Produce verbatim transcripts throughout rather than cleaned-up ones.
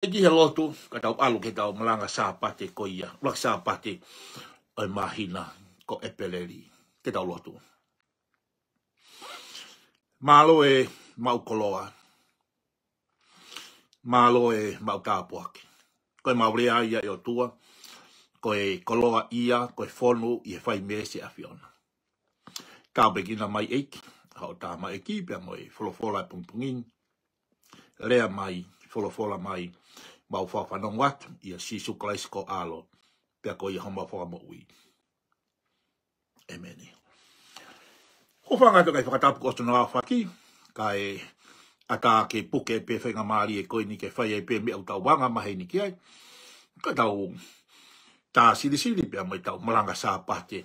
ʻEiki, he lotu, ka tau ʻalu ke tau malanga Sāpate ko ia, ʻuluaki Sāpate ʻo e māhina ko ʻEpeleli. Ke tau lotu. Mālō e maʻu koloa. Mālō e maʻu tāpuaki. Ko e maʻu lea ia ʻe ʻOtua, ko e koloa ia, ko e fonu ʻi he fai mei he ʻAfiona. Tāpuekina mai ʻEiki, haʻo tamaiki pea mo e folofola ʻo e pongipongi ni. Lea mai, folofola mai, mau fakafanongo atu ʻia Sīsū Kalaisi ko ho ʻAlo, pea ko ia homau Fakamoʻui. ʻĒmeni. Hūfanga atu ki he fakatapu kuo ʻosi hono aofaki, kae ʻatā ke puke pē faingamālie ko eni ke fai ai pē meʻa ʻoku tau anga maheni ki ai. Ka tau tā silisili pea mo ʻetau malanga Sāpate,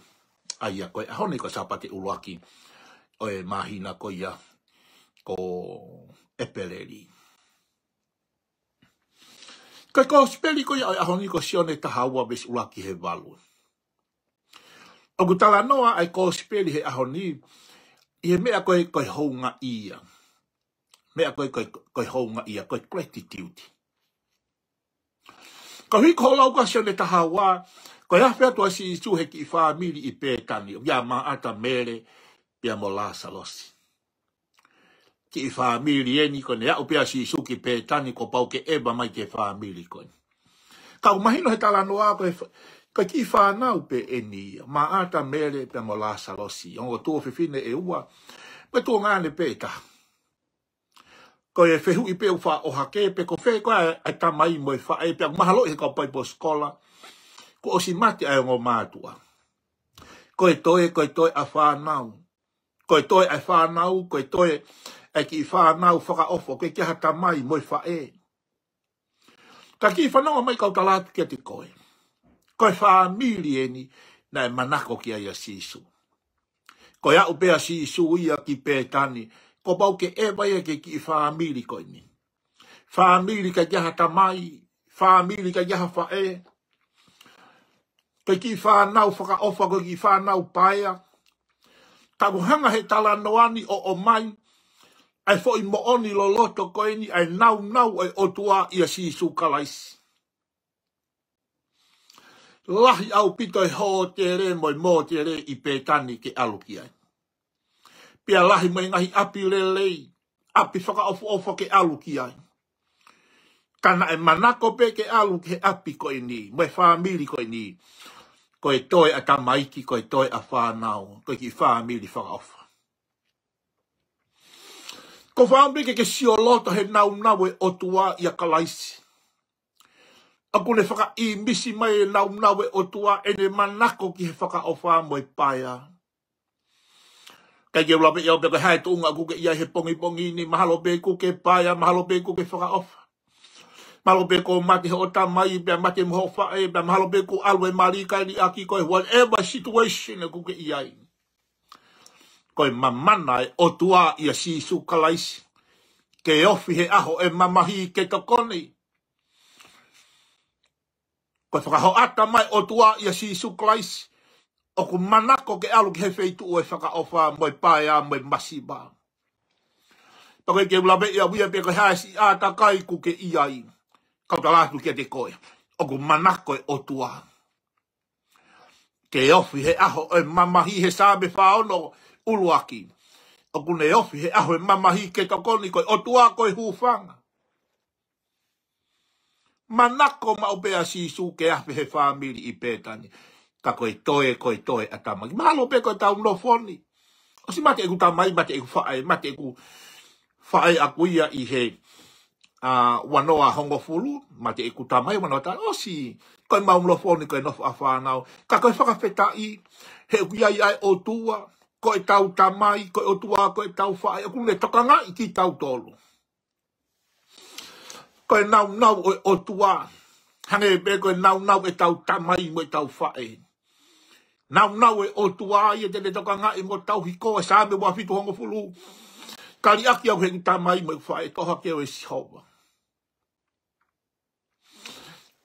ʻa ia ko e ʻaho ni ko e Sāpate ʻuluaki ʻo e māhina ko ia ko ʻEpeleli. Ko e kosipeli ko ia ʻo e ʻaho ni ko Sione taha ua veesi ʻuluaki ki he valu. ʻOku talanoa ʻa e kosipeli he ʻaho ni ʻi he meʻa ko e, ko e houngaʻia. Meʻa ko e, ko e, ko e houngaʻia, ko e gratitude. Koeʻuhi ko hoʻo lau ko ē Sione taha ua, ko e afe atu ʻa Sīsū he kiʻi fāmili ʻi Pētani, ʻoku ʻi ai ʻa Maʻata, Mele, pea mo Lāsalosi. Kiʻi fāmili eni, ko ʻene aʻu pē ʻa Sīsū ki Pētani kuo pau ke ʻeva mai ki he fāmili ko eni. Ka ʻoku mahino he talanoa ko e fa-, ko e kiʻi fānau pē eni ia, Maʻata, Mele, pea mo Lāsalosi, ongo tuofefine ʻe ua, mo e tuongaʻane pē ʻe taha. Ko e fehuʻi pē ʻoku faʻa ʻohake pe ko fē koā ʻa e tamai mo e faʻē, pea ʻoku mahalo ʻi he kau Bible scholar, kuo ʻosi mate ʻa e ongo mātuʻa. Ko e toe, ko e toe ʻa fānau. Ko e toe ʻa e fānau, ko e toe ʻa e kiʻi fānau fakaʻofa, ʻoku ʻikai ke ʻi ai ha tamai mo e faʻē. Ka kiʻi fanongo mai kau tala atu kiate koe. Ko e fāmili eni naʻe manako ki ai ʻa Sīsū. Ko e aʻu pē ʻa Sīsū ia ki Pētani, kuo pau ke ʻeva ia ki he kiʻi fāmili ko eni. Fāmili ʻikai ke ʻi ai ha tamai, fāmili ʻikai ke ʻi ai ha faʻē. Ko e kiʻi fānau fakaʻofa, ko e kiʻi fānau paea. Ka ʻoku hanga he talanoa ni ʻo ʻomai ʻa e foʻi moʻoni loloto ko eni ʻa e naunau ʻo e ʻOtua ʻia Sīsū Kalaisi. Lahi ʻaupito e hōtele mo e mōtele ʻi Pētani ke ʻalu ki ai. Pea lahi mo e ngaahi ʻapi lelei, ʻapi fakaʻofoʻofa ke ʻalu ki ai. Ka naʻe manako pē ke ʻalu ki he ʻapi ko eni, mo e fāmili ko eni. Ko e toe ʻa tamaiki, ko e toe ʻa fānau, ko e kiʻi fāmili fakaʻofa. Ko e fāmili ke ke sio loto he naunau ʻo e ʻOtua ʻia Kalaisi. ʻOku ne fakaʻīmisi mai e naunau ʻo e ʻOtua ʻene manako ki he fakaʻofa mo e paea. ʻIkai ke u lave ʻi au pe ko e hā e tuʻunga ʻoku ke ʻi ai he pongipongi ni, mahalo pē ʻoku ke paea, mahalo pē ʻoku ke fakaʻofa. Mahalo pē kuo mate hoʻo tamai, pea mate mo hoʻo faʻē, pea mahalo pē kuo ʻalu e mali kae liʻaki koe, whatever situation ʻoku ke ʻi ai. Ko e mamana e ʻOtua ʻia Sīsū Kalaisi. Ke ofi he ʻaho e mamahi ke tokoni. Ko e fakahoʻata mai ʻOtua ʻia Sīsū Kalaisi, ʻoku manako ke ʻalu ki he feituʻu ʻo e fakaʻofa mo e paea mo e masiva. Pea ʻikai ke u lave ʻi au ia pe ko e hā e siʻi ʻātakai ʻoku ke ʻi ai. Kau tala atu kiate koe. ʻOku manako e ʻOtua. Ke ofi he ʻaho ʻo e mamahi he Saame fā ono ʻuluaki. ʻOku ne ofi he ʻaho e mamahi ke tokoni ko e ʻOtua ko e hūfanga. Manako maʻu pē ʻa Sīsū ke afe he fāmili ʻi Pētani. Ka ko e toe, ko e toe ʻa tamaiki. Mahalo pē ko e tau nofo ni. ʻOsi mate ʻeku tamai, mate ʻeku faʻē, mate ʻeku faʻē ʻaku ia ʻi he, ʻa, ua noa hongofulu, mate ʻeku tamai, ua noa taha, ʻosi, ko e mau nofo ni, ko e nofo ʻa fānau. Ka ko e fakafetaʻi, he ʻoku ʻi ai ʻa e ʻOtua, ko e tau tamai, ko e ʻOtua, ko e tau faʻē, ʻoku ne tokangaʻi kitautolu. Ko e naunau ʻo e ʻOtua. Hangē pē ko e naunau e tau tamai mo e tau faʻē. Naunau e ʻOtua ia te ne tokangaʻi mo tauhi koe, Saame ua fitu hongofulu. Ka liʻaki au he ʻeku tamai mo e faʻē, toʻo hake ʻe Sihova.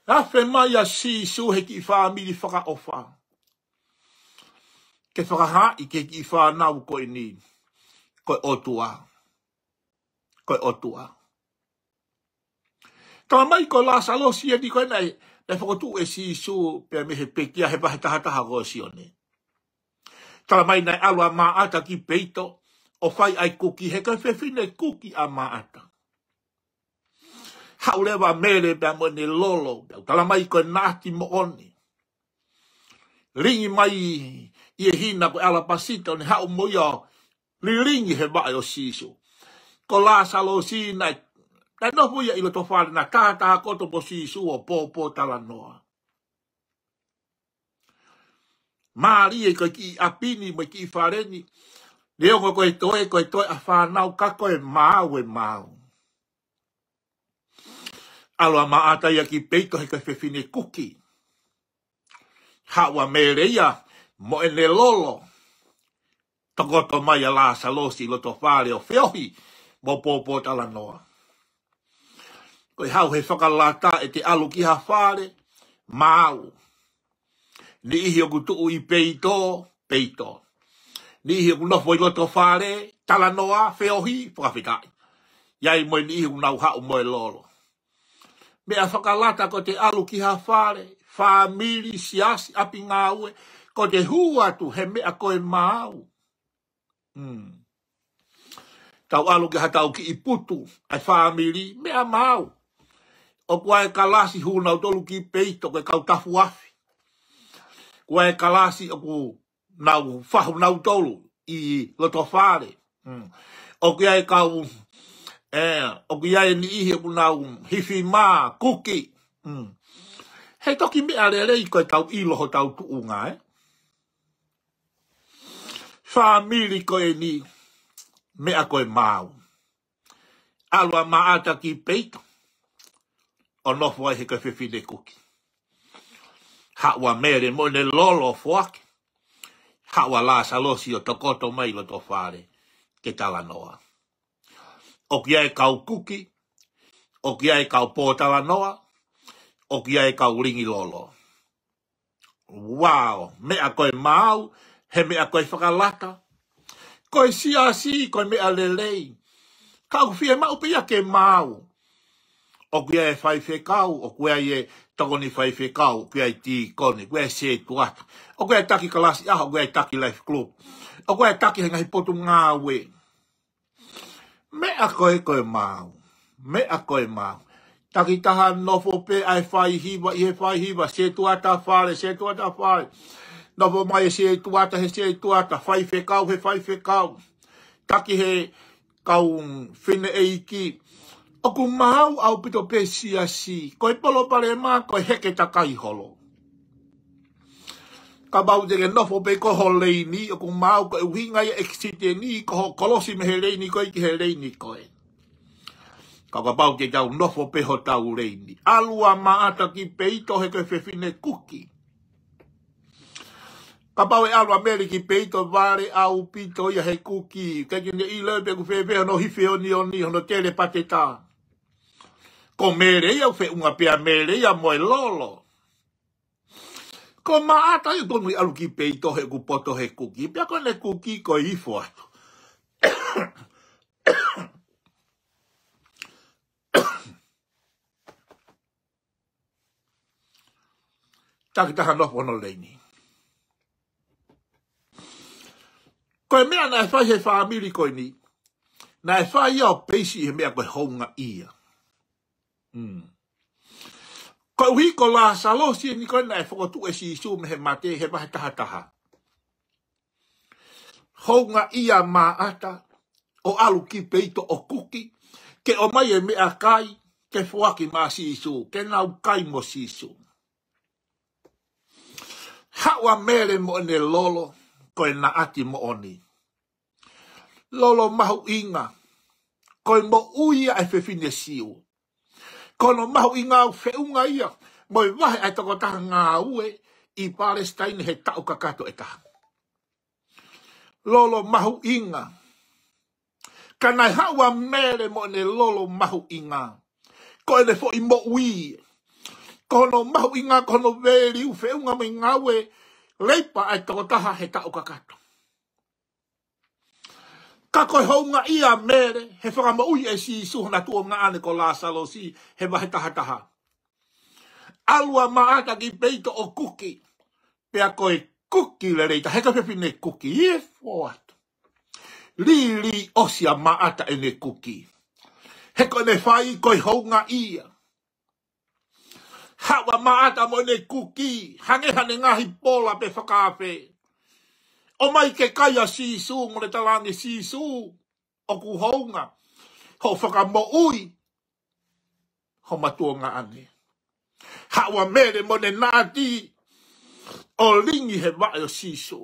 Afe mai ʻa Sīsū he kiʻi fāmili fakaʻofa. Ke fakahaaʻi ki he kiʻi fānau ko eni. Ko e ʻOtua. Ko e ʻOtua. Talamai ko Lāsalosi eni ko ē naʻe, naʻe fokotuʻu ʻe Sīsū pea mei he pekia he vahe taha taha ko Sione. Talamai naʻe ʻalu ʻa Maʻata ki peito ʻo fai ʻa e kuki, he ko e fefine kuki ʻa Maʻata. Haʻu leva ʻa Mele pea mo ʻene lolo, pea talamai ko e naʻati moʻoni. Lingi mai ʻi he hina ko e ʻalapasita ʻo ne haʻu mo ia ʻo lilingi he vaʻe ʻo Sīsū. Ko Lāsalosi naʻe, naʻe nofo ia ʻi loto fale, naʻa tātā koto mo Sīsū ʻo pōpōtalanoa. Mālie ko e kiʻi ʻapi ni mo e kiʻi fale ni. Neongo ko e toe, ko e toe ʻa fānau ka ko e maau e maau. ʻAlu ʻa Maʻata ia ki peito he ko e fefine kuki. Haʻu ʻa Mele ia mo ʻene lolo. Tokoto mai ʻa Lāsalosi ʻi loto fale ʻo feohi mo pōpōtalanoa. Ko e haʻu he fakalata ʻete ʻalu ki ha fale, maau. Niʻihi ʻoku tuʻu ʻi peito, peito. Niʻihi ʻoku nofo ʻi loto fale, talanoa, feohi, fakafetaʻi. ʻI ai mo e niʻihi ʻoku nau haʻu mo e lolo. Meʻa fakalata ko ʻete ʻalu ki ha fale, fāmili, siasi, ʻapi ngāue, ko ʻete hū atu he meʻa ko e maau. Hmm. Tau ʻalu ki ha tau kiʻi putu, ʻa e fāmili, meʻa maau. ʻOku ʻi ai e kalasi hū nautolu ki peito, ko e kau tafuafi. ʻOku ʻi ai e kalasi ʻoku nau fahu nautolu ʻi loto fale. Hmm. ʻOku ʻi ai e kau, ē, ʻoku ʻi ai e niʻihi ʻoku nau hifi mā, kuki. Hmm. He toki meʻa lelei ko e tau ʻilo hotau tuʻunga, ē? Fāmili ko eni, meʻa ko e maau. ʻAlu ʻa Maʻata ki peito ʻo nofo ai he ko e fefine kuki. Haʻu ʻa Mele mo ʻene lolo ʻo foaki. Haʻu ʻa Lāsalosi ʻo tokoto mai loto fale ke talanoa. ʻOku ʻi ai e kau kuki, ʻoku ʻi ai e kau pōtalanoa, ʻoku ʻi ai e kau lingi lolo. Wow, meʻa ko e maau, he meʻa ko e fakalata. Ko e siasi, ko e meʻa lelei. Ka ʻoku fiemaʻu pē ia ke maau. ʻOku ʻi ai e faifekau, ʻoku ʻi ai e tokoni faifekau, ʻoku ʻi ai e tīkoni, ʻoku ʻi ai e sētuata. ʻOku ʻi ai e taki kalasi ʻaho, ʻoku ʻi ai e taki life group. ʻOku ʻi ai e taki he ngaahi potungāue. Meʻa ko ē ko e maau. Meʻa ko e maau. Takitaha nofo pē ʻa e faihiva ʻi he faihiva, sētuata fale, sētuata fale. Nofo mai e sētuata he sētuata, faifekau he faifekau. Taki he kau fineʻeiki. ʻOku maau ʻaupito pē siasi. Ko e palopalema, ko e heke takai holo. Kapau te ke nofo pē ko ho leini, ʻoku maau ko e ʻuhinga ia e ʻekisiteni, ko hoʻo kolosi mei he leini ko ē ki he leini ko ē. Ka kapau te tau nofo pē hotau leini. ʻAlu ʻa Maʻata ki peito he ko e fefine kuki. Kapau ʻe ʻalu ʻa Mele ki peito vale ʻaupito ia he kuki. Ke ke ne ʻilo pē ʻoku fēfē hono hifeonioni, hono telepateta. Ko Mele ia ʻoku feʻunga pē ʻa Mele ia mo e lolo. Ko Maʻata ia tonu ʻi ʻalu ki peito he ʻoku poto he kuki. Pea ko ʻene kuki ko e ifo atu. Takitaha nofo hono leini. Ko e meʻa naʻe fai he fāmili ko eni. Naʻe fai ia ʻo peisi he meʻa ko e houngaʻia. Mm. Koeʻuhi ko Lāsalosi eni ko ē naʻe fokotuʻu ʻe Sīsū mei he mate he vahe taha taha. Houngaʻia Maʻata ʻo ʻalu ki peito ʻo kuki, ke ʻomai e meʻakai, ke foaki maʻa Sīsū, ke nau kai mo Sīsū. Haʻu ʻa Mele mo ʻene lolo, ko e naʻati moʻoni. Lolo mahuʻinga, ko e moʻui ʻa e fefine Siu. Ko hono mahuʻinga ʻoku feʻunga ia mo e vahe ʻa e tokotaha ngāue ʻi Palesitaine he taʻu kakato ʻe taha. Lolo mahuʻinga. Ka naʻe haʻu ʻa Mele mo ʻene lolo mahuʻinga. Ko ʻene foʻi moʻui. Ko hono mahuʻinga, ko hono value, feʻunga mo e ngāue leipa ʻa e tokotaha he taʻu kakato. Ka ko e houngaʻia ʻa Mele he fakamoʻui ʻe Sīsū hona tuongaʻane ko Lāsalosi, he vahe taha taha. ʻAlu ʻa Maʻata ki peito ʻo kuki. Pea ko e kuki lelei taha, he ko e fefine kuki, ʻi he foatu. Lī, lī ʻosi ʻa Maʻata ʻene kuki. He ko ʻene fai ko e houngaʻia. Haʻu ʻa Maʻata mo ʻene kuki, hangē haʻane ngaahi pola pe fakaafe. ʻOmai ke kai ʻa Sīsū, mo ne talaange, Sīsū, ʻoku hounga hoʻo fakamoʻui homa tuongaʻane. Haʻu ʻa Mele mo ʻene naʻati ʻo lingi he vaʻe ʻo Sīsū.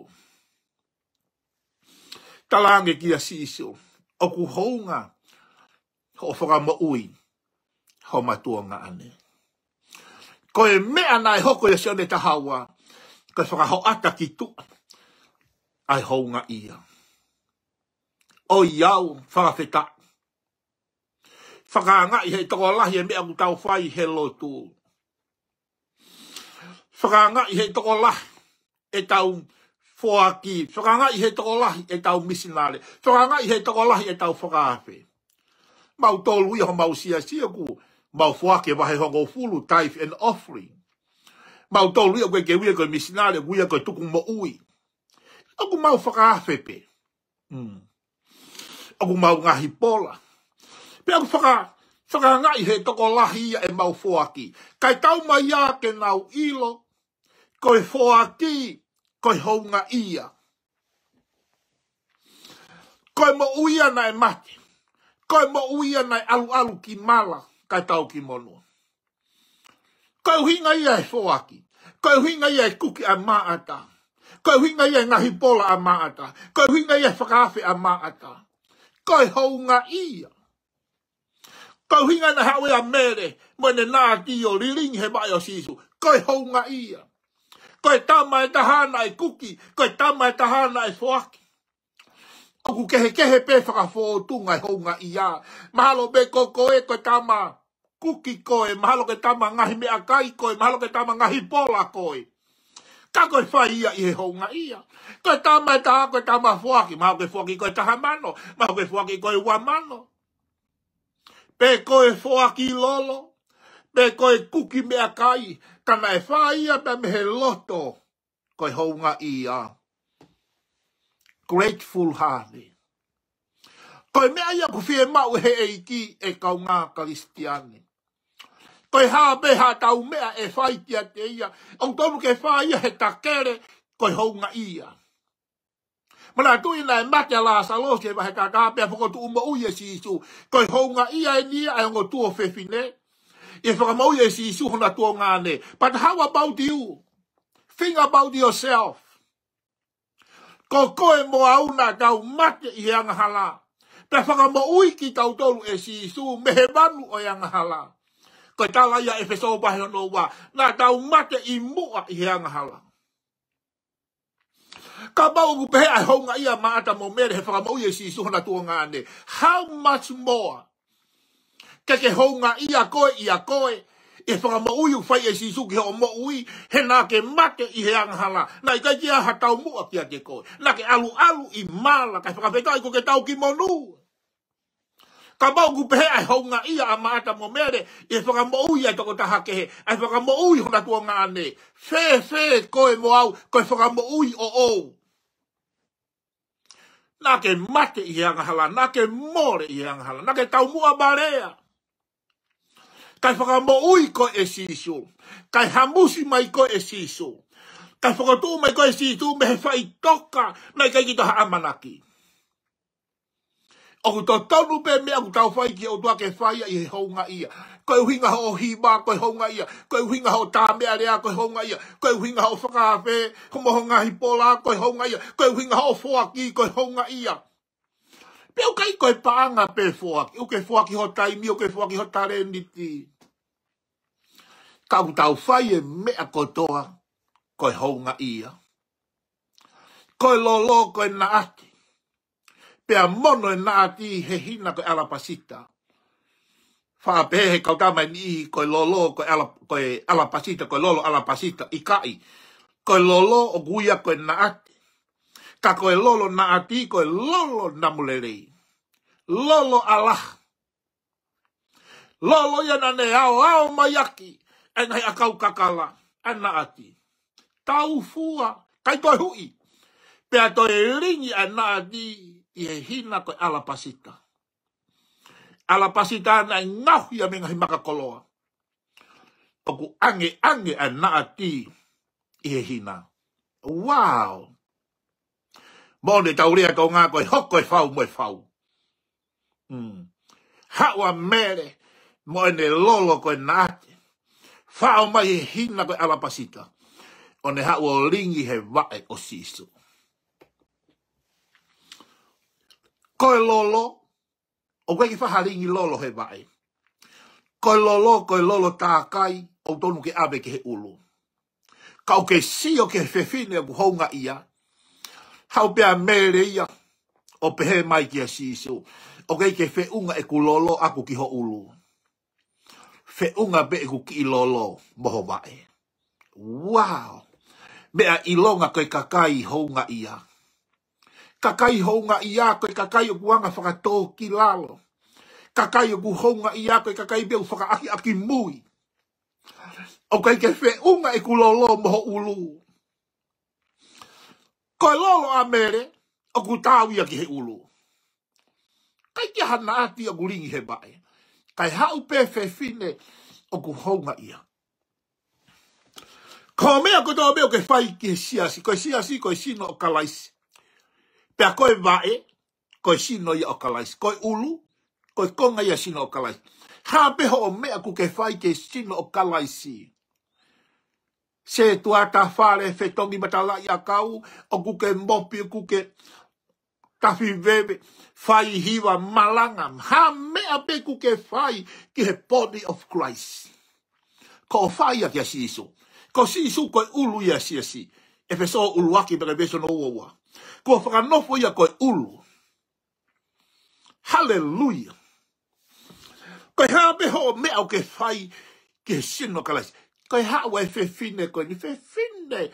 Talaange kia Sīsū, ʻoku hounga hoʻo fakamoʻui homa tuongaʻane. Ko e meʻa naʻe hoko ʻia Sione taha ua, ko e fakahoʻata ki tuʻa ʻa e houngaʻia. ʻOiauē, fakafetaʻi. Fakaangaʻi ʻe he tokolahi e meʻa ʻoku tau fai he lotu. Fakaangaʻi ʻe he tokolahi ʻetau foaki. Fakaangaʻi ʻe he tokolahi ʻetau misinale. Fakaangaʻi ʻe he tokolahi ʻetau fakaafe. Mautolu ia homau siasi ʻoku mau foaki e vahe hongofulu, tithe and offering. Mautolu ia ʻoku ʻikai ke ui ia ko e misinale, ui ia ko e tuku moʻui. ʻOku mau fakaafe pē. Mm. ʻOku mau ngaahi pola. Pea ʻoku faka-, fakaangaʻi ʻe he tokolahi ia ʻemau foaki. Kae taumaiā ke nau ʻilo, ko e foaki, ko e houngaʻia. Ko e moʻui ia naʻe mate. Ko e moʻui ia naʻe ʻaluʻalu ki mala, kae tau ki monū. Ko e ʻuhinga ia e foaki. Ko e ʻuhinga ia e kuki ʻa Maʻata. Ko e ʻuhinga ia e ngaahi pola ʻa Maʻata. Ko e ʻuhinga ia e fakaafe ʻa Maʻata. Ko e houngaʻia. Ko e ʻuhinga naʻe haʻu ai ʻa Mele mo ʻene naʻati ʻo lilingi he vaʻe ʻo Sīsū. Ko e houngaʻia. Ko e tama ʻe taha naʻe kuki. Ko e tama ʻe taha naʻe foaki. ʻOku kehekehe pē fakafōtunga e houngaʻia. Mahalo pē ko koe ko e tama kuki koe, mahalo ko e tama ngaahi meʻakai koe, mahalo ko e tama ngaahi pola koe. Ka ko e fai ia ʻi he houngaʻia. Ko e tama ʻe taha ko e tama foaki, mahalo ko e foaki ko e taha mano, mahalo ko e foaki ko e ua mano. Pe ko e foaki lolo, pe ko e kuki meʻakai, ka naʻe fai ia pē mei he loto. Ko e houngaʻia. Grateful heart. Ko e meʻa ia ʻoku fiemaʻu ʻe he ʻEiki ʻe kaungā Kalisitiane. Ko e hā pē haʻatau meʻa ʻe fai kiate ia, ʻoku totonu ke fai ia he takele, ko e houngaʻia. Manatuʻi naʻe mate ʻa Lāsalosi he vahe taha taha pea fokotuʻu moʻui ʻe Sīsū. Ko e houngaʻia eni ia ʻa e ongo tuofefine. ʻI he fakamoʻui ʻe Sīsū hona tuongaʻane. But how about you? Think about yourself. Ko koe mo au naʻa tau mate ʻi he angahala. Pea fakamoʻui kitautolu ʻe Sīsū mei he vanu ʻo e angahala. Ko e tala ia ʻEfesō vahe hono ua. Naʻa tau mate ʻi muʻa ʻi he angahala. Kapau ʻoku pehē ʻa e houngaʻia ʻa Maʻata mo Mele he fakamoʻui ʻe Sīsū hona tuongaʻane. How much more? Ke ke houngaʻia koe ʻia koe, ʻi he fakamoʻui ʻoku fai ʻe Sīsū ki hoʻo moʻui, he naʻa ke mate ʻi he angahala. Naʻe ʻikai ke ʻi ai ha taumuʻa kiate koe. Naʻa ke ʻaluʻalu ʻi mala, kae fakafetaʻi kuo ke tau ki monū. Kapau ʻoku pehē ʻa e houngaʻia ʻa Maʻata mo Mele, ʻi he fakamoʻui ʻa e tokotaha kehe, ʻa e fakamoʻui hona tuongaʻane. Fēfē koe mo au, ko e fakamoʻui ʻoʻou. Naʻa ke mate ʻi he angahala, naʻa ke mole ʻi he angahala, naʻa ke taumuʻa marea. Kae fakamoʻui koe ʻe Sīsū, kae hamusi mai koe ʻe Sīsū, kae fokotuʻu mai koe ʻe Sīsū mei he faʻitoka, naʻe ʻikai ke toe ʻamanaki. ʻOku totonu pē meʻa ʻoku tau fai ki he ʻOtua ke fai ia ʻi he houngaʻia. Ko e ʻuhinga hoʻo hiva, ko e houngaʻia. Ko e ʻuhinga hoʻo tā meʻalea, ko e houngaʻia. Ko e ʻuhinga hoʻo fakaafe, hoʻo mo ho ngaahi pola, ko e houngaʻia. Ko e ʻuhinga hoʻo foaki, ko e houngaʻia. Pea ʻoku ʻikai ko e paʻanga pē foaki. ʻOku ke foaki ho taimi, ʻoku ke foaki ho talēniti. Ka ʻoku tau fai e meʻa kotoa, ko e houngaʻia. Ko e lolo, ko e naʻati. Pea mono e naʻati he hina ko e ʻalapasita. Faʻa pehē he kau tama ʻe niʻihi ko e lolo, ko e ʻala-, ko e ʻalapasita, ko e lolo ʻalapasita, ʻikai. Ko e lolo ʻoku ui ia ko e naʻati. Ka ko e lolo naʻati, ko e lolo namu lelei. Lolo ʻalaha. Lolo ia naʻa ne aoao mai ʻaki ʻa e ngaahi ʻakau kakala ʻa e naʻati. Taufua, ʻikai toe huʻi. Pea toe lingi ʻa e naʻati ʻi he hina ko e ʻalapasita. ʻAlapasita naʻe ngaohi ia mei he ngaahi maka koloa. ʻOku ʻangeʻange ʻa e naʻati ʻi he hina. Wow! Moʻoni, tau lea ʻa e kaungā ko e hoko e fau mo e fau. Mm. Haʻu ʻa Mele mo ʻene lolo ko e naʻati. Faʻo mai he hina ko e ʻalapasita. ʻO ne haʻu ʻo lingi he vaʻe ʻo Sīsū. Ko e lolo, ʻoku ʻikai ke faʻa lingi lolo he vaʻe. Ko e lolo, ko e lolo tākai, ʻoku tonu ke ʻave ki he ʻulu. Ka ʻoku ke sio ki he fefine ʻoku houngaʻia. Haʻu pē ʻa Mele ia ʻo pehē mai kia Sīsū, ʻoku ʻikai ke feʻunga ʻeku lolo ʻaku ki ho ʻulu. Feʻunga pē ʻeku kiʻi lolo mo ho vaʻe. Wow! Meʻa ʻilonga ko e kakai houngaʻia. Kakai houngaʻia ko e kakai ʻoku anga fakatōkilalo. Kakai ʻoku houngaʻia ko e kakai pē ʻoku fakaʻakiʻakimui. ʻOku ʻikai ke feʻunga ʻeku lolo mo ho ʻulu. Ko e lolo ʻa Mele, ʻoku taau ia ki he ʻulu. ʻIkai ke ʻi ai ha naʻati ʻoku lingi he vaʻe. Kae haʻu pē fefine ʻoku houngaʻia. Ko e meʻa kotoa pē ʻoku ke fai ki he siasi, ko e siasi, ko e sino ʻo Kalaisi. Pea ko e vaʻe, ko e sino ia ʻo Kalaisi. Ko e ʻulu, ko e konga ia sino ʻo Kalaisi. Hā pē hoʻo meʻa ʻoku ke fai ki he sino ʻo Kalaisi. Sētuata, fale, fetongi matalaʻiʻakau, ʻoku ke mopi, ʻoku ke tafi veve, fai hiva, malanga, ha meʻa pē ʻoku ke fai ki he body of Christ. Ko hoʻo fai ia kia Sīsū. Ko Sīsū ko e ʻulu ia siasi. ʻEfesō ʻuluaki pea ko e veesi hono uaua. Kuo fakanofo ia ko e ʻulu. Haleluia. Ko e hā pē hoʻo meʻa ʻoku ke fai ki he sino ʻo Kalaisi. Ko e haʻu ʻa e fefine ko eni, fefine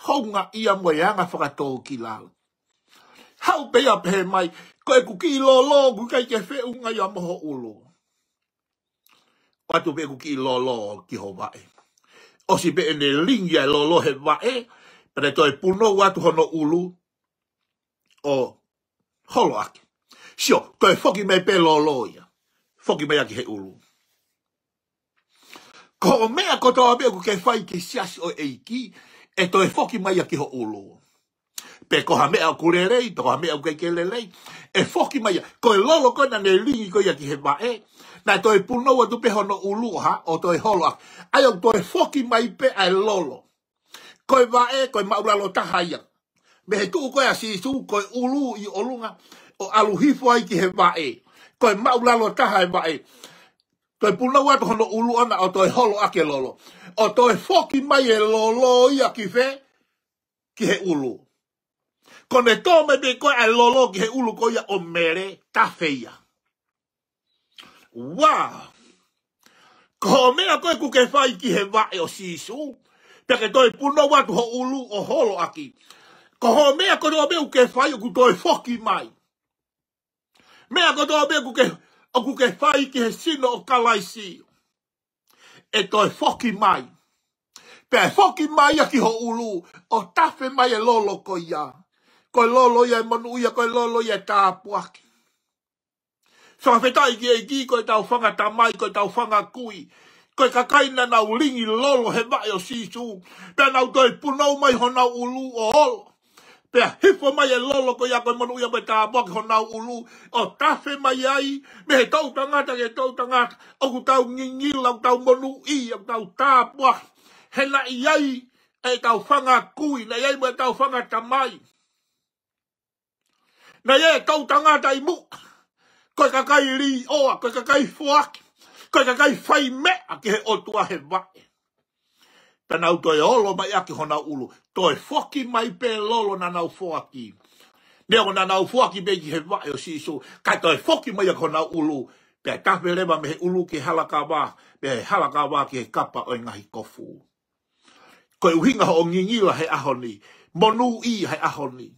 houngaʻia mo e anga fakatōkilalo. Haʻu pē ia pehē mai, ko ʻeku kiʻi lolo, ʻoku ʻikai ke feʻunga ia mo ho ʻulu. ʻOatu pē ʻeku kiʻi lolo ki ho vaʻe. ʻOsi pē ʻene lingi ʻa e lolo he vaʻe, pea toe punou atu hono ʻulu ʻo holo ʻaki. Sio, toe foki mai pē lolo ia. Foki mai ia ki he ʻulu. Ko hoʻo meʻa kotoa pē ʻoku ke fai ki he siasi ʻo e ʻEiki, ʻe toe foki mai ia ki ho ʻulu. Pe ko ha meʻa ʻoku lelei, pe ko ha meʻa ʻoku ʻikai ke lelei, ʻe foki mai ia. Ko e lolo ko ē naʻa ne lingi ko ia ki he vaʻe, naʻe toe punou atu pē hono ʻulu ʻo hā, ʻo toe holo ʻaki. ʻA ia ʻoku toe foki mai pē ʻa e lolo. Ko e vaʻe, ko e māʻulalo taha ia. Mei he tuʻu ko ē ʻa Sīsū, ko e ʻulu ʻi ʻolunga, ʻo ʻalu hifo ai ki he vaʻe. Ko e māʻulalo taha e vaʻe. Toe punou atu hono ʻulu ʻana ʻo toe holo ʻaki e lolo. ʻO toe foki mai e lolo ia ki fē? Ki he ʻulu. Ko ʻene tō mai pē ko ē ʻa e lolo ki he ʻulu ko ia ʻo Mele, tafe ia. Wow! Ko hoʻo meʻa ko ē ʻoku ke fai ki he vaʻe ʻo Sīsū, pea ke toe punou atu ho ʻulu ʻo holo ʻaki. Ko hoʻo meʻa kotoa pē ʻoku ke fai ʻoku toe foki mai. Meʻa kotoa pē ʻoku ke, ʻoku ke fai ki he sino ʻo Kalaisi, ʻe toe foki mai. Pea ʻe foki mai ia ki ho ʻulu, ʻo tafe mai e lolo ko ia. Ko e lolo ia ʻo e monūʻia, ko e lolo ia ʻo e tāpuaki. Fakafetaʻi ki he ʻEiki, ko ʻetau fanga tamai, ko ʻetau fanga kui, ko e kakai naʻa nau lingi lolo he vaʻe ʻo Sīsū, pea nau toe punou mai honau ʻulu ʻo holo. Pea hifo mai e lolo ko ia ko e monūʻia mo e tāpuaki honau ʻulu, ʻo tafe mai ai, mei he toʻu tangata ki he toʻu tangata, ʻoku tau ngingila, ʻoku tau monūʻia, ʻoku tau tāpuaki. He naʻe ʻi ai ʻetau fanga kui, naʻe ʻi ai mo ʻetau fanga tamai. Naʻe ʻi ai e toʻu tangata ʻi muʻa, ko e kakai līʻoa, ko e kakai foaki, ko e kakai fai meʻa ki he ʻOtua he vaʻe. Pea nau toe holo mai ʻaki honau ʻulu, toe foki mai pē lolo naʻa nau foaki. Neongo naʻa nau foaki pē ki he vaʻe ʻo Sīsū, kae toe foki mai ʻaki honau ʻulu, pea tafe leva mei he ʻulu ki he halakava, mei he halakava ki he kapa ʻo e ngaahi kofu. Ko e ʻuhinga hoʻo ngingila he ʻaho ni, monūʻia he ʻaho ni,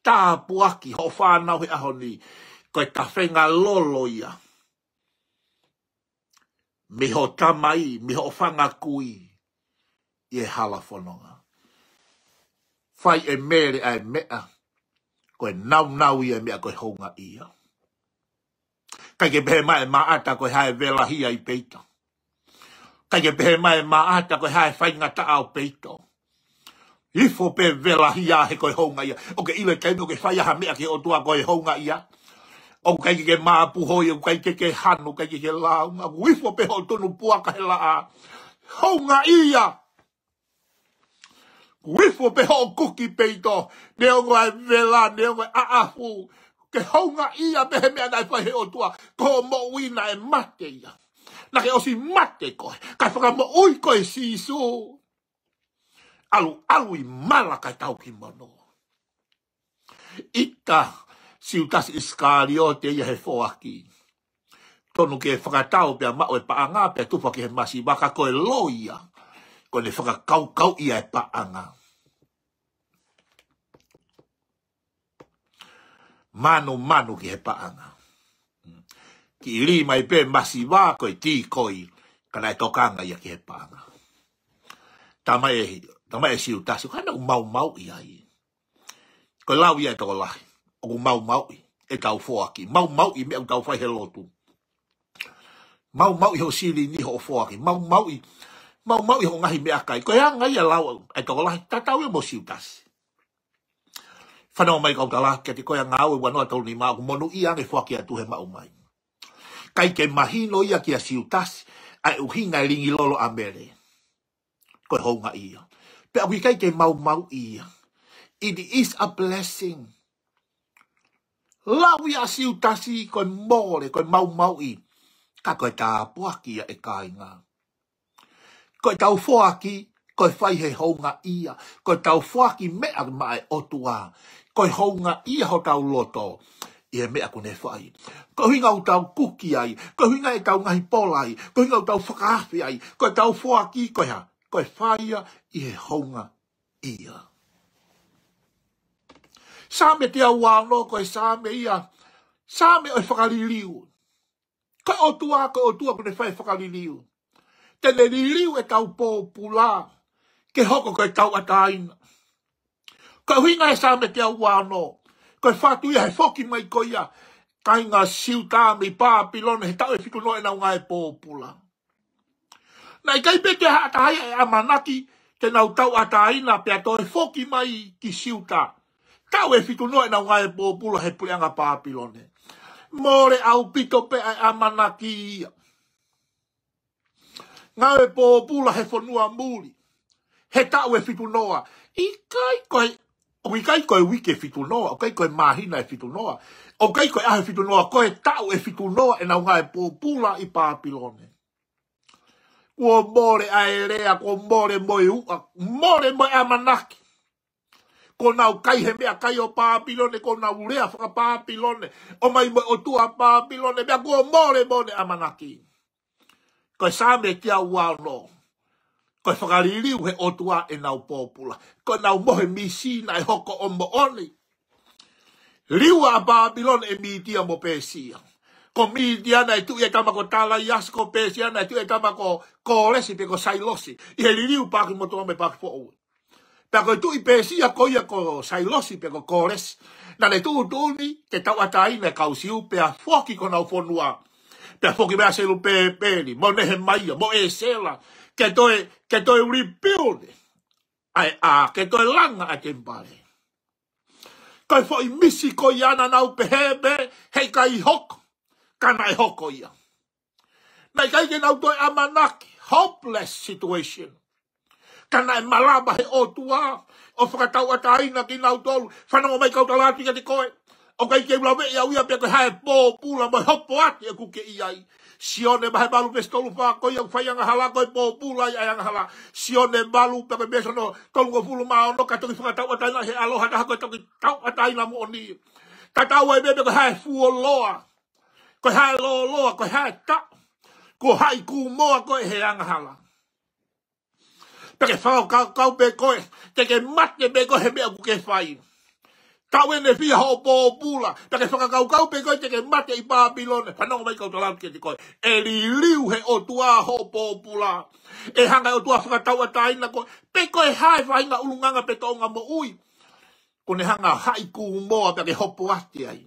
tāpuaki hoʻo fānau he ʻaho ni, ko e tafenga lolo ia mei hoʻo tamai, mei hoʻo fanga kui, ʻi he hala fononga. Fai ʻe Mele ʻa e meʻa, ko e naunau ia e meʻa ko e houngaʻia. ʻIkai ke pehē mai ʻe Maʻata ko e hā e velahia ʻi peito. ʻIkai ke pehē mai ʻe Maʻata ko e hā e faingataʻa ʻo peito. Ifo pē velahia he ko e houngaʻia. ʻOku ke ʻilo e taimi ʻoku ke fai ai ha meʻa ki he ʻOtua ko e houngaʻia. ʻOku ʻikai ke ke māpuhoi, ʻoku ʻikai ke ke hanu, ʻikai ke ke lāunga. ʻOku ifo pē hoʻo tunu puaka he laʻā. Houngaʻia. ʻOku ifo pē hoʻo kuki peito. Neongo ʻa e vela, neongo ʻa e ʻaʻafu. Ke houngaʻia pē he meʻa naʻe fai he ʻOtua. Ko hoʻo moʻui naʻe mate ia. Naʻa ke ʻosi mate koe. Kae fakamoʻui koe ʻe Sīsū. ʻAlu, ʻalu ʻi mala kae tau ki mono. ʻIta Siutasi ʻIsikaliote ia he foaki. Tonu ke fakatau pea maʻu e paʻanga pea tufa ki he masiva ka ko e loi ia. Ko ʻene fakakaukauʻi ʻa e paʻanga. Manumanu ki he paʻanga. Kiʻi lī mai pē masiva ko e tīkoi, ka naʻe tokanga ia ki he paʻanga. Tamaʻi, tamaʻi Siutasi, ko e hā ʻoku maumauʻi ai. Ko e lau ia ʻa e tokolahi, ʻoku maumauʻi ʻetau foaki, maumauʻi meʻa ʻoku tau fai he lotu. Maumauʻi hoʻo silini hoʻo foaki, maumauʻi, maumauʻi hoʻo ngaahi meʻakai. Ko e anga ia ʻa e lau ʻa e tokolahi, tatau ia mo Siutasi. Fanongo mai kau tala kiate koe, ʻa Ngāue ua noa tolu nima, ʻoku monūʻia ange foaki atu he maʻu mai. ʻIkai ke mahino ia kia Siutasi ʻa e ʻuhinga e lingi lolo ʻa Mele. Ko e houngaʻia. Pea ʻoku ʻikai ke maumauʻi ia. It is a blessing. Lau ia ʻa Siutasi ko e mole, ko e maumauʻi. Ka ko e tāpuaki ia ʻe kāinga. Ko ʻetau foaki, ko e fai he houngaʻia. Ko ʻetau foaki meʻa maʻa e ʻOtua, ko e houngaʻia hotau loto ʻi he meʻa ʻoku ne fai. Ko e ʻuhinga ʻoku tau kuki ai, ko e ʻuhinga ʻetau ngaahi pola ai, ko e ʻuhinga ʻoku tau fakaafe ai, ko ʻetau foaki, ko e hā, ko e fai ia ʻi he houngaʻia. Saame teau ua ono, ko e saame ia, saame ʻo e fakaliliu. Ko e ʻOtua, ko e ʻOtua ʻoku ne fai e fakaliliu. Te ne liliu ʻetau pōpula ke hoko ko e tauʻatāina. Ko e ʻuhinga e saame teau ua ono, ko e fatu ia he foki mai ko ia ʻa e kāinga Siuta mei Pāpilone he taʻu ʻe fitu noa ʻenau ngāue pōpula. Naʻe ʻikai pē toe haʻa taha ia ʻe ʻamanaki te nau tauʻatāina pea toe foki mai ki Siuta. Taʻu ʻe fitu noa ʻenau ngāue pōpula he puleʻanga Pāpilone. Mole ʻaupito pē ʻa e ʻamanaki ia. Ngāue pōpula he fonua muli he taʻu ʻe fitu noa. ʻIkai ko e, ʻoku ʻikai ko e uike ʻe fitu noa, ʻoku ʻikai ko e māhina ʻe fitu noa, ʻoku ʻikai ko e ʻaho ʻe fitu noa, ko e taʻu ʻe fitu noa ʻenau ngāue pōpula ʻi Pāpilone. Kuo mole ʻa e lea, kuo mole mo e uʻa, mole mo e ʻamanaki. Kuo nau kai he meʻakai ʻo Pāpilone, kuo nau lea faka-Pāpilone, ʻomai mo e ʻotua Pāpilone, pea kuo mole mo ʻene ʻamanaki. Ko e saame teau ua ono, ko e fakaliliu he ʻOtua ʻenau pōpula. Ko ʻenau mohe misi naʻe hoko ʻo moʻoni. Liliu ʻa Pāpilone ʻe Mītia mo Pēsia. Ko Mītia naʻe tuʻi e tama ko Talaiasi, ko Pēsia naʻe tuʻi e tama ko Kōlesi pe ko Sailosi. ʻI he liliu Paaki Motuʻa mo e Paaki Foʻou. Pea ko e tuʻi Pēsia ko ia ko Sailosi pe ko Kōlesi, naʻa ne tuʻutuʻuni ke tauʻatāina e kau Siu pea foki ki honau fonua. Pea foki mai ʻa Selupēpeli, mo Nehemaia, mo ʻĒsela, ke toe, ke toe rebuild ʻa e, ʻa, ke toe langa ʻa e temipale. Ko e foʻi misi ko ia naʻa nau pehē pē heʻikai hoko, ka naʻe hoko ia. Naʻe ʻikai ke nau toe ʻamanaki, hopeless situation. Ka naʻe malava he ʻOtua ʻo fakatauʻatāina kinautolu. Fanongo mai kau tala atu kiate koe. ʻOku ʻikai ke u laveʻi au ia pe ko e hā e pōpula mo e hopo atu ʻoku ke ʻi ai. Sione vahe valu veesi tolu fā, ko ia ʻoku fai angahala ko e pōpula ia ʻa e angahala. Sione valu pea ko e veesi hono tolungofulu mā ono, ka toki fakatauʻatāina he ʻaloha taha ko e toki tauʻatāina moʻoni. Tatau ai pē pe ko e hā e fuoloa, ko e hā e lōloa, ko e hā e taʻu, kuo haʻi kūmoa koe he angahala. Pea ke fakakaukau pē koe, te ke mate pē koe he meʻa ʻoku ke fai. Taʻu ʻeni ʻe fiha hoʻo pōpula, pea ke fakakaukau pē koe te ke mate ʻi Pāpilone. Fanongo mai kau tala atu kiate koe. ʻE liliu he ʻOtua hoʻo pōpula. ʻE hanga e ʻOtua fakatauʻatāina koe. Pe ko e hā e faʻahinga ʻulungaanga pe tōʻonga moʻui. Kuo ne hanga haʻi kūmoa pea ke hopo atu ai.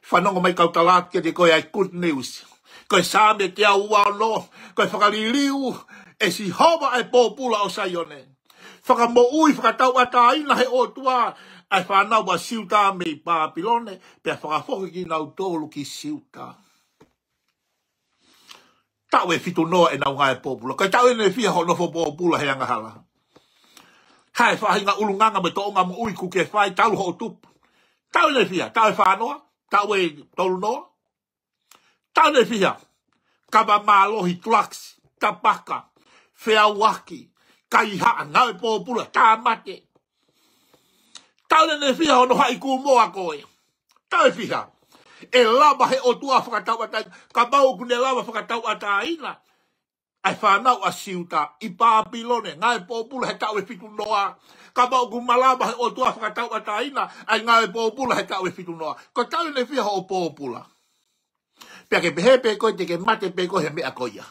Fanongo mai kau tala atu kiate koe ʻa e good news. Ko e Saame teau ua ono, ko e fakaliliu ʻe Sihova ʻa e pōpula ʻo Saione. Fakamoʻui, fakatauʻatāina he ʻOtua ʻa e fānau ʻa Siuta mei Pāpilone, pea fakafoki kinautolu ki Siuta. Taʻu ʻe fitu noa ʻenau ngāue pōpula. Ko e taʻu ʻeni ʻe fiha hoʻo nofo pōpula he angahala. Hā e faʻahinga ʻulungaanga mo e tōʻonga moʻui kuo ke fai talu hoʻo tupu. Taʻu ʻeni ʻe fiha, taʻu ʻe fā noa, taʻu ʻe tolu noa. Taʻu ʻeni ʻe fiha, kava mālohi, drugs, tapaka, feʻauaki, kaihaʻa, ngāue pōpula, tāmate. Taʻu ʻeni ʻe fiha hono haʻi kūmoa koe. Taʻu ʻe fiha. ʻE lava he ʻOtua fakatauʻatāina, kapau ʻoku ne lava fakatauʻatāina ʻa e fānau ʻa Siuta ʻi Pāpilone, ngāue pōpula he taʻu ʻe fitu noa. Kapau ʻoku malava he ʻOtua fakatauʻatāina ʻa e ngāue pōpula he taʻu ʻe fitu noa. Ko e taʻu ʻeni ʻe fiha hoʻo pōpula. Pea ke pehē pē koe te ke mate pē koe he meʻa ko ia.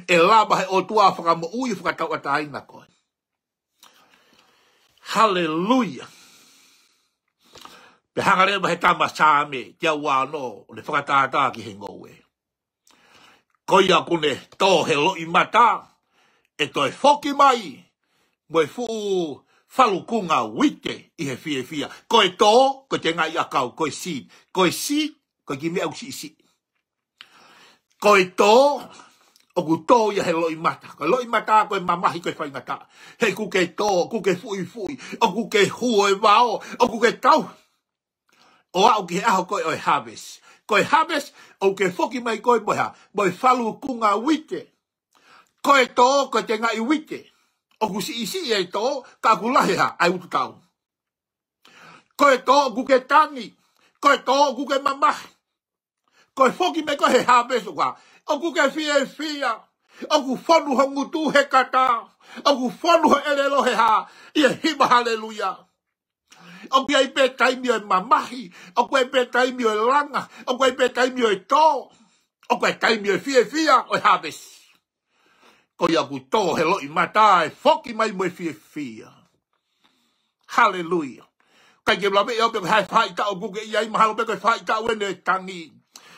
ʻE lava he ʻOtua fakamoʻui, fakatauʻatāina koe. Haleluia. Pea hanga leva he tama Saame teau ua ono ʻo ne fakatātā ki he ngoue. Ko ia kuo ne tō he loʻimata, ʻe toe foki mai mo e fuʻu falukunga uite ʻi he fiefia. Ko e tō, ko e tengaʻi ʻakau, ko e seed. Ko e seed, ko e kiʻi meʻa ʻoku siʻisiʻi. Ko e tō, ʻoku tō ia he loʻimata. Ko e loʻimata, ko e mamahi, ko e faingataʻa. He ʻoku ke tō, ʻoku ke fuʻifuʻi, ʻoku ke huo e vao, ʻoku ke tau. ʻO aʻu ki he ʻaho ko ē ʻo e harvest. Ko e harvest, ʻoku ke foki mai koe mo e hā, mo e falukunga uite. Ko e tō, ko e tengaʻi uite. ʻOku siʻisiʻi e tō, ka ʻoku lahi e hā, ʻa e utu tau. Ko e tō, ʻoku ke tangi. Ko e tō, ʻoku ke mamahi. Ko e foki mai ko ē he harvest ʻoku hā, ʻoku ke fiefia. ʻOku fonu ho ngutu he kata. ʻOku fonu ho ʻelelo he hā, ʻi he hiva haleluia. ʻOku ʻi ai pē taimi ʻo e mamahi, ʻoku ʻi ai pē taimi ʻo e langa, ʻoku ʻi ai pē taimi ʻo e tō, ʻoku ʻi ai taimi ʻo e fiefia ʻo e harvest. Ko ia ʻoku tō he loʻimata ʻe foki mai mo e fiefia. Haleluia. ʻIkai ke u laveʻi au pe ko e hā e faʻahitaʻu ʻoku ke ʻi ai, mahalo pē ko e faʻahitaʻu ʻeni ʻo e tangi.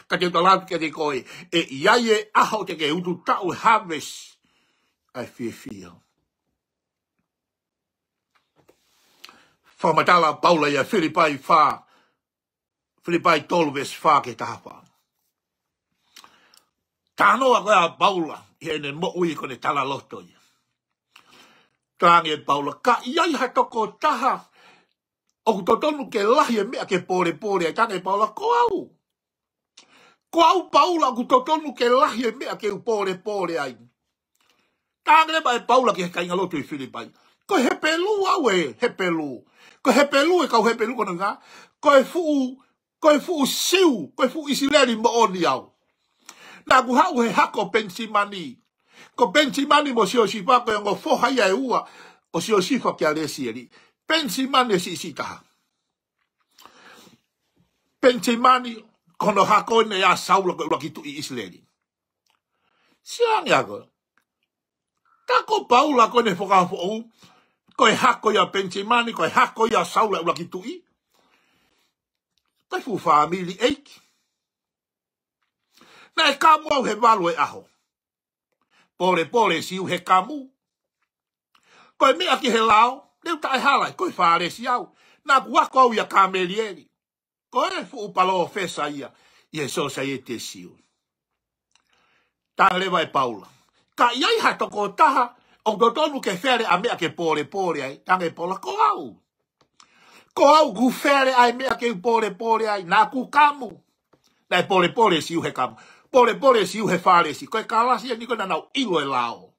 Ka te u tala atu kiate koe, ʻe ʻi ai e ʻaho te ke utu tau e harvest ʻa e fiefia. Fakamatala ʻa Paula ʻia Filipai fā, Filipai tolu veesi fā ki he taha fā. Talanoa ko ē ʻa Paula ʻi heʻene moʻui ko ʻene talaloto ia. Talaange ʻe Paula, ka ʻi ai ha tokotaha ʻoku totonu ke lahi e meʻa ke pōlepole ai, talaange ʻe Paula, ko au. Ko au Paula ʻoku totonu ke lahi e meʻa ke u pōlepole ai. Talaange leva ʻe Paula ki he kāingalotu ʻi Filipai, ko e Hepelū au ē, Hepelū. Ko e Hepelū, e kau Hepelū ko ena, ko e fuʻu, ko e fuʻu Siu, ko e fuʻu ʻIsileli moʻoni au. Naʻa ku haʻu he hako ʻo Penisimani. Ko Penisimani mo Siosifa ko e ongo foha ia ʻe ua ʻo Siosifa kia Lesieli. Penisimani e siʻisiʻi taha. Penisimani, ko hono hako ʻeni ʻa Saula ko e ʻuluaki tuʻi ʻIsileli. Sio ange ā koe. Tā ko Paula ko ʻene fakafoʻou, ko e hako ia ʻo Penisimani, ko e hako ia ʻo Saula e ʻuluaki tuʻi. Ko e fuʻu fāmili ʻeiki. Naʻe kamu au he valu e ʻaho. Pōlepole Siu he kamu. Ko e meʻa ki he lao, ne u taʻehala, ko e Fālesi au. Naʻa ku ako au ʻia Kamelieli. Ko e fuʻu palōfesa ia ʻi he sōsaieti Siu. Talaange leva ʻe Paula, ka ʻi ai ha tokotaha ʻoku totonu ke fele ʻa e meʻa ke pōlepole ai, talaange ʻe Paula, ko au. Ko au ʻoku fele ʻa e meʻa ke u pōlepole ai, naʻa ku kamu. Naʻe pōlepole Siu he kamu. Pōlepole Siu he Fālesi. Ko e kalasi ʻeni ko ē naʻa nau ʻilo e lao.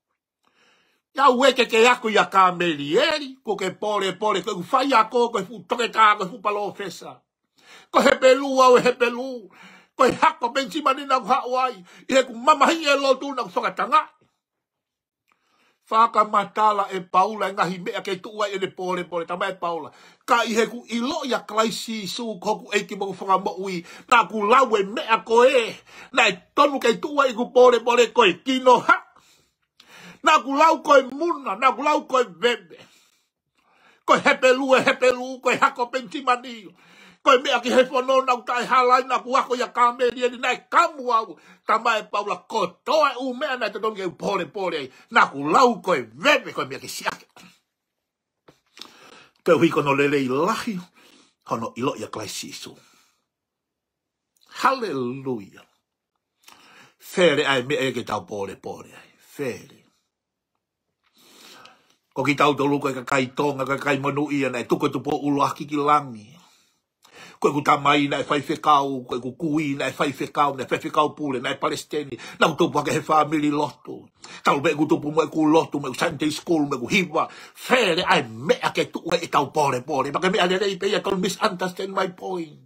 ʻIa ueke ke ako ʻia Kamelieli, ko e pōlepole, ko e faiako, ko e fuʻu toketā, ko e fuʻu palōfesa. Ko e Hepelū au ē, Hepelū. Ko e hako ʻo Penisimani naʻa ku haʻu ai, ʻi heʻeku mamahiʻi e lotu naʻa ku fakatangaʻi. Fakamatala ʻe Paula e ngaahi meʻa ke tuʻu ai ʻene pōlepole, talamai ʻe Paula: Ka ʻi heʻeku ʻiloʻi ʻa Kalaisi Sīsū ko hoku ʻEiki mo hoku Fakamoʻui, naʻa ku lau e meʻa ko ē naʻe tonu ke tuʻu ai ʻeku pōlepole, ko e kinohaʻa. Naʻa ku lau ko e muna, naʻa ku lau ko e veve. Ko e hepelū ʻe hepelū, ko e hako ʻo Penisimani. Ko e meʻa ki he fono naʻa ku taʻehala ai, naʻa ku ako ʻia Kamelieli, naʻe kamu au. Talamai ʻe Paula, kotoa e ʻū meʻa naʻe totonu ke u pōlepole ai, naʻa ku lau ko e veve, ko e meʻa ke siʻaki. Koeʻuhi ko hono lelei lahi hono ʻiloʻi ʻa Kalaisi Sīsū. Haleluia. Fele ʻa e meʻa ia ke tau pōlepole ai. Fele. Ko kitautolu ko e kakai Tonga, ko e kakai monūʻia, naʻe tuku e tupu ʻuluaki ki langi. Ko ʻeku tamai naʻe faifekau, ko ʻeku kui naʻe faifekau, naʻe faifekau pule, naʻe palesiteni, naʻa ku tupu hake he fāmili lotu. Talu pē ʻeku tupu mo ʻeku lotu, mo ʻeku Sunday school, mo ʻeku hiva. Fele ʻa e meʻa ke tuʻu ai ʻetau pōlepole. Pea ko e meʻa lelei pē ia, don't misunderstand my point.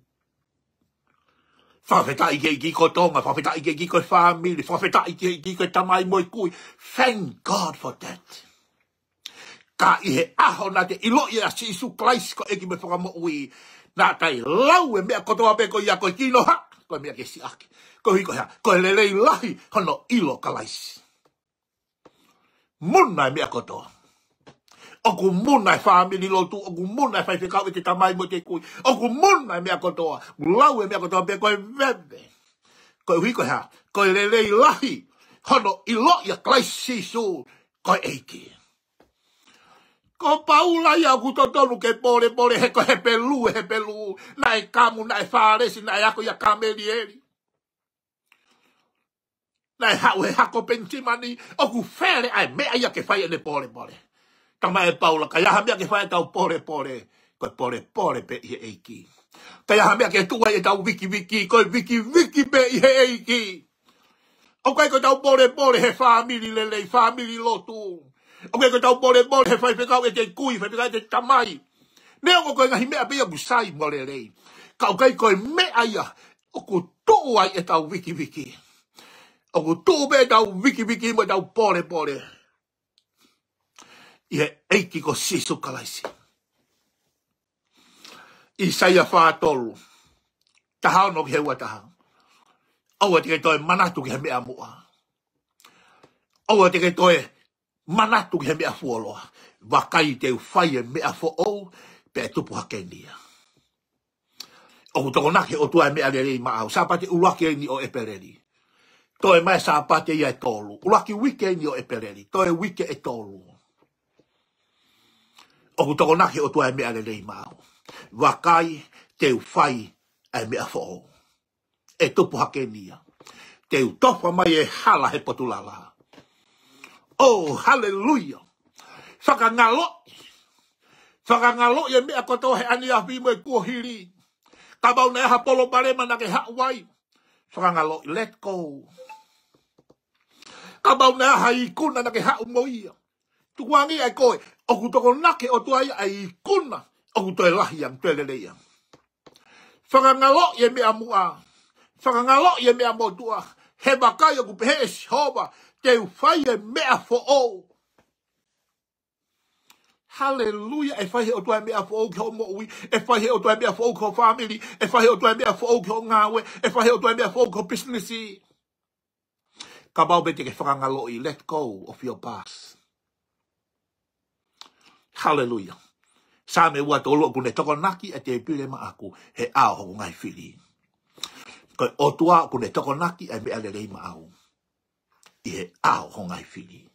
Fakafetaʻi ki he ʻEiki ko Tonga, fakafetaʻi ki he ʻEiki ko e fāmili, fakafetaʻi ki he ʻEiki ko e tamai mo e kui. Thank God for that. Ka ʻi he ʻaho naʻa te ʻiloʻi ʻa Sīsū Kalaisi ko e ʻEiki mo e Fakamoʻui, naʻa te lau e meʻa kotoa pē ko ia ko e kinohaʻa, ko e meʻa ke siʻaki. Koeʻuhi ko e hā? Ko e lelei lahi hono ʻilo Kalaisi. Muna e meʻa kotoa. ʻOku muna e fāmili lotu, ʻoku muna e faifekau ʻete tamai mo ʻete kui. ʻOku muna e meʻa kotoa. Lau e meʻa kotoa pē ko e veve. Koeʻuhi ko e hā? Ko e lelei lahi hono ʻiloʻi ʻa Kalaisi Sīsū ko e ʻEiki. Ko Paula ia ʻoku totonu ke pōlepole he ko e hepelū ʻe hepelū. Naʻe kamu, naʻe Fālesi, naʻe ako ʻia Kamelieli. Naʻe haʻu he hako ʻo Penisimani, ʻoku fele ʻa e meʻa ia ke fai ʻene pōlepole. Talamai ʻe Paula, ka ʻi ai ha meʻa ke fai ʻetau pōlepole, ko e pōlepole pē ʻi he ʻEiki. Ka ʻi ai ha meʻa ke tuʻu ai ʻetau vikiviki, ko e vikiviki pē ʻi he ʻEiki. ʻOku ʻikai ko ʻetau pōlepole he fāmili lelei, fāmili lotu. ʻOku ʻikai ko ʻetau pōlepole he faifekau ʻete kui, faifekau ʻete tamai. Neongo ko e ngaahi meʻa pē ia ʻoku sai mo lelei. Ka ʻoku ʻikai ko e meʻa ia ʻoku tuʻu ai ʻetau vikiviki. ʻOku tuʻu pē ʻetau vikiviki mo ʻetau pōlepole ʻi he ʻEiki ko Sīsū Kalaisi. ʻAisea fā tolu, taha ono ki he ua taha. ʻOua te ke toe manatu ki he meʻa muʻa. ʻOua te ke toe manatu ki he meʻa fuoloa. Vakai te u fai e meʻa foʻou, pea ʻe tupu hake eni ia. ʻOku tokonaki ʻe he ʻOtua e meʻa lelei maʻau. Sāpate ʻuluaki eni ʻo ʻEpeleli. Toe mai Sāpate ia ʻe tolu. ʻUluaki uike eni ʻo ʻEpeleli. Toe uike ʻe tolu. ʻOku tokonaki ʻe he ʻOtua e meʻa lelei maʻau. Vakai te u fai e meʻa foʻou. ʻE tupu hake eni ia. Te u tofa mai e hala he potu lala. Oh, haleluia. Fakangaloʻi. Fakangaloʻi e meʻa kotoa he ʻaneafi mo e kuohili. Kapau naʻe ʻi ai ha palopalema naʻa ke haʻu ai, fakangaloʻi, let go. Kapau naʻe ʻi ai ha ikuna naʻa ke haʻu mo ia, tukuange ia ʻe koe, ʻoku tokonaki ʻe he ʻOtua ia e ikuna ʻoku toe lahi ange, toe lelei ange. Fakangaloʻi e meʻa muʻa. Fakangaloʻi e meʻa motuʻa. He vakai ʻoku pehē ʻe Sihova, te u fai e meʻa foʻou. Haleluia, ʻe fai ʻe he ʻOtua e meʻa foʻou ki hoʻo moʻui, ʻe fai ʻe he ʻOtua e meʻa foʻou ki hoʻo fāmili, ʻe fai ʻe he ʻOtua e meʻa foʻou ki hoʻo ngāue, ʻe fai ʻe he ʻOtua e meʻa foʻou ki hoʻo pisinisi. Kapau pē te ke fakangaloʻi, let go of your past. Haleluia. Saame ua tolu, ʻoku ne tokonaki e tēpile maʻaku he ʻao hoku ngaahi fili. Ko e ʻOtua ʻoku ne tokonaki e meʻa lelei maʻau ʻi he ʻao hoku ngaahi fili.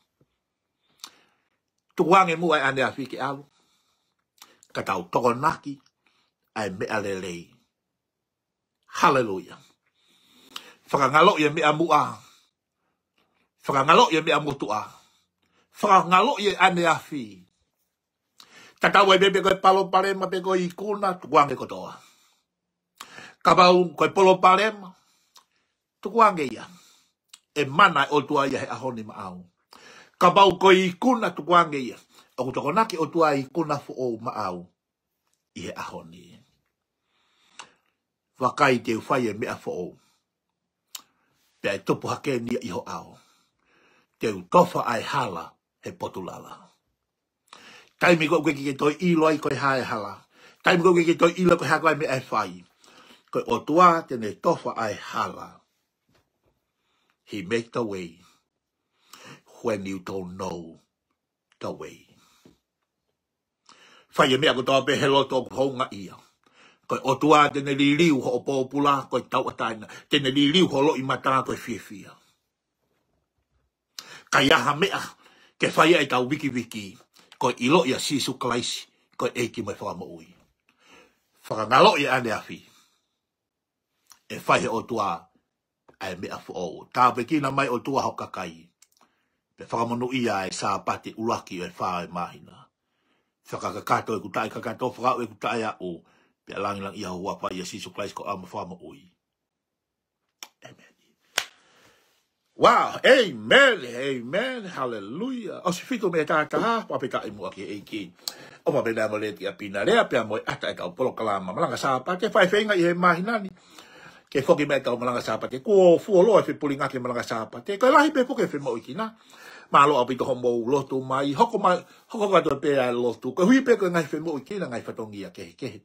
Tukuange muʻa e ʻaneafi ke ʻalu, ka tau tokonaki ʻa e meʻa lelei. Haleluia. Fakangaloʻi e meʻa muʻa. Fakangaloʻi e meʻa motuʻa. Fakangaloʻi e ʻaneafi. Tatau ai pē pe ko e palopalema pe ko e ikuna, tukuange kotoa. Kapau ko e palopalema, tukuange ia. ʻE mana e ʻOtua ia he ʻaho ni maʻau. Kapau ko e ikuna, tukuange ia. ʻOku tokonaki e ʻOtua e ikuna foʻou maʻau ʻi he ʻaho ni. Vakai te u fai e meʻa foʻou, pea ʻe tupu hake eni ia ʻi ho ʻao. Te u tofa ʻa e hala he potu lala. Taimi ko ē ʻoku ʻikai ke toe ʻilo ai ko e hā e hala. Taimi ko ē ʻoku ʻikai ke toe ʻilo ko e hā ko ā e meʻa ʻe fai. Ko e ʻOtua te ne tofa ʻa e hala. He make the way when you don't know the way. Fai e meʻa kotoa pē he loto ʻoku houngaʻia. Ko e ʻOtua te ne liliu hoʻo pōpula ko e tauʻatāina. Te ne liliu ho loʻimata ko e fiefia. Ka ʻi ai ha meʻa ke fai ai ʻetau vikiviki, ko e ʻiloʻi ʻa Sīsū Kalaisi ko e ʻEiki mo e Fakamoʻui. Fakangaloʻi ʻaneafi ʻe fai he ʻOtua ʻa e meʻa foʻou. Tāpuekina mai ʻOtua ho kakai. Pea fakamonūʻia e Sāpate ʻuluaki ʻo e fā ʻo e māhina. Fakakakato ʻeku taʻekakato, fakaaʻu ʻeku taʻeaʻu. Pea langilangiʻia ho huafa ʻia Sīsū Kalaisi ko homau Fakamoʻui. ʻĒmeni. Wow, ʻēmeni, ʻēmeni, haleluia. ʻOsi fitu miniti ʻe taha, pea pē taʻi muʻa ki he ʻEiki. ʻOfa pē naʻa mou leti ʻa pina lea, pea mo e ʻata ʻetau polokalama malanga Sāpate, fai feinga ʻi he māhina ni ke foki mai ʻetau malanga Sāpate, kuo fuoloa e fepulinga ki he malanga Sāpate, ko e lahi pē foki e femoʻuekina. Mālō ʻaupito hoʻomou lotu mai, hoko mai, hoko atu pē ʻa e lotu, koeʻuhi pē ko e ngaahi femoʻuekina, ngaahi fatongia kehekehe.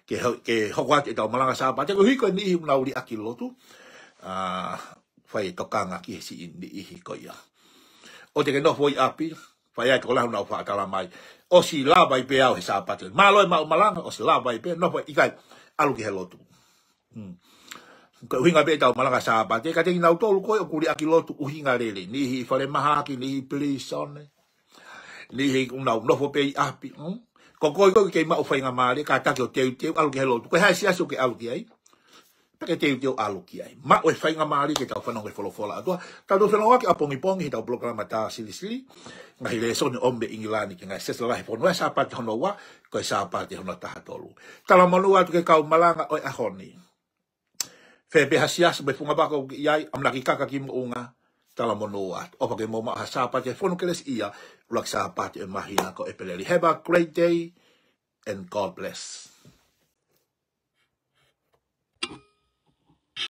Ke ho-, ke hoko atu ʻetau malanga Sāpate, koeʻuhi ko e niʻihi ʻoku nau liʻaki lotu. ʻA, fai e tokanga ki he siʻi niʻihi ko ia. ʻOua te ke nofo ʻi ʻapi, fai ai tokolahi ʻoku nau faʻa tala mai. ʻOsi lava ai pē au he Sāpate. Mālō e maʻu malanga, ʻosi lava ai pē, nofo ʻikai, ʻalu ki he lotu. Hmm. Ko e ʻuhinga pē ʻetau malanga Sāpate, ka te kinautolu ko ē ʻoku liʻaki lotu ʻuhinga lelei. Niʻihi ʻi falemahaki, niʻihi pilīsone. Niʻihi ʻoku nau nofo pē ʻi ʻapi. Hmm? Ko koe ko ē kei maʻu faingamālie, kātaki ʻo teuteu, ʻalu ki he lotu. Ko e hā e siasi ʻoku ke ʻalu ki ai? Pea ke teuteu ʻalu ki ai. Maʻu e faingamālie ke tau fanongo ki he folofola ʻa e ʻOtua. Tau toe fanongo ʻaki ʻapongipongi heʻetau polokalama tā silisili. Ngaahi lēsoni ʻomi mei ʻIngilani ki he ngaahi siasi lalahi fonua, Sāpate hono ua, ko e Sāpate hono taha tolu. Talamonū atu ki he kau malanga ʻo e ʻaho ni. Fē pē ha siasi mo e funga vaka ʻoku ke ʻi ai, ʻamanaki kaka ki moʻunga, talamonū atu. ʻOfa ke mou maʻu ha Sāpate fonu kelesiʻia, ʻuluaki Sāpate ʻo e māhina ko ʻEpeleli. Have a great day and God bless.